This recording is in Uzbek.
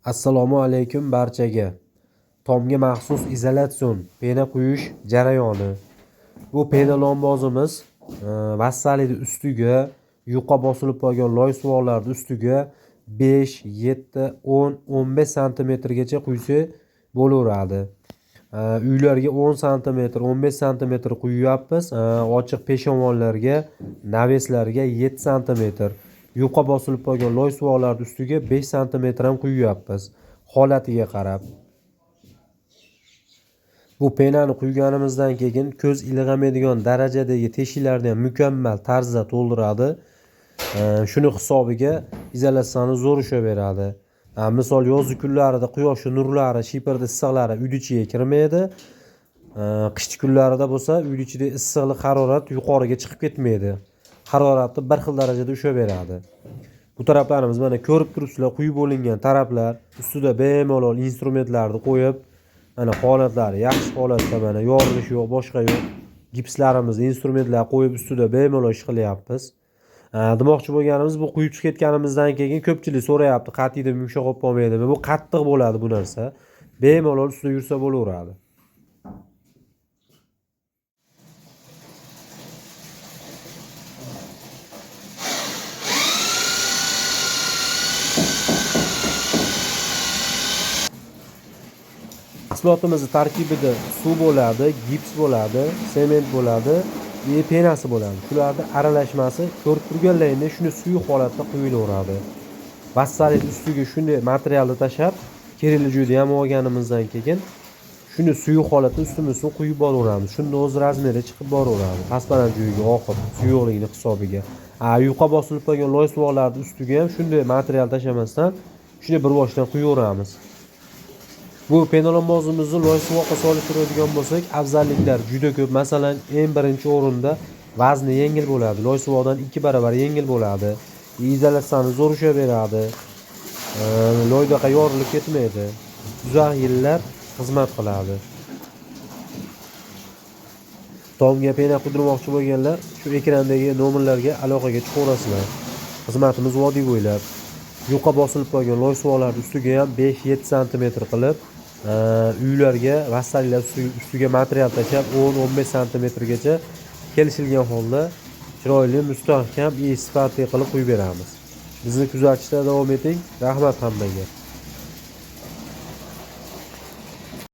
Assalomu alaykum barchaga. Tomga maxsus izolyatsion pena quyish jarayoni. Bu pena lombozimiz vassalini ustiga yuqa bosilib qolgan loy suvoqlarni ustiga 5, 7, 10, 15 santimetrgacha quysa bo'laveradi. Uylarga 10 santimetr, 15 santimetr quyapmiz. Ochiq peshonlarga, naveslarga 7 santimetr. Yuqa bosilib qolgan loy suvoqlarni ustiga 5 santimetr ham quyapmiz, holatiga qarab. Bu penani quyganimizdan keyin ko'z ilg'amaydigan darajadagi teshiklarni ham mukammal tarzda to'ldiradi. Shuni hisobiga izolyatsiyani zo'r ushlab beradi. Misol yozgi kunlarida quyosh nurlari, shiferda issiqlari uyni ichiga kirmaydi. Qishki kunlarida bo'lsa uyni ichida issiqlik harorat yuqoriga chiqib ketmaydi. Haroratni bir xil darajada ushlab beradi. Bu taraflarimiz mana ko'rib turibsizlar, quyib bo'lingan taraflar, ustida bemalol instrumentlarni qo'yib, mana holatlari yaxshi holatda, mana yorilish yo'q, boshqa yo'q. Gipslarimizni, instrumentlar qo'yib ustida bemalol ish qilyapmiz. Demoqchi bo'lganimiz, bu quyib chiqib ketganimizdan keyin ko'pchilik so'rayapti, qatiydi, yumshoq bo'lib qolmaydimi? Bu qattiq bo'ladi bu narsa. Bemalol ustida yursa bo'laveradi. Mahsulotimizni tarkibida suv bo'ladi, gips bo'ladi, sement bo'ladi, penasi bo'ladi. Shularni aralashmasi ko'rib turganlaringda shuni suyuq holatda quyilaveradi. Vassalin ustiga shunday materialni tashlab, kerakli joyda yamab olganimizdan keyin shuni suyuq holatda ustini quyib boraveramiz. Shunda o'z razmeri chiqib boraveradi. Past-baland joyiga oqib, suyuqligini hisobiga. Yuqa bosilib qolgan loy suvoqlarni ustiga ham shunday material tashlamasdan shunday bir boshdan quyaveramiz. Bu penalombozimizni loy suvoqqa solishtiradigan bo'lsak, afzalliklar juda ko'p. Masalan, eng birinchi o'rinda vazni yengil bo'ladi. Loy suvoqdan 2 barobar yengil bo'ladi. Izolyatsiyani zo'r ushlab beradi. Loydaqa yorilib ketmaydi. Uzoq yillar xizmat qiladi. Tomga pena qudirmoqchi bo'lganlar shu ekrandagi nomerlarga aloqaga chiqaverasizlar. Xizmatimiz vodiy bo'ylab. Yuqa bosilib qolgan loy suvoqlarning ustiga ham 5-7 santimetr qilib, uylarga vassallar ustiga material tashlab 10-15 santimetrgacha kelishilgan holda chiroyli, mustahkam, sifatli qilib quyib beramiz. Bizni kuzatishda davom eting. Rahmat hammaga.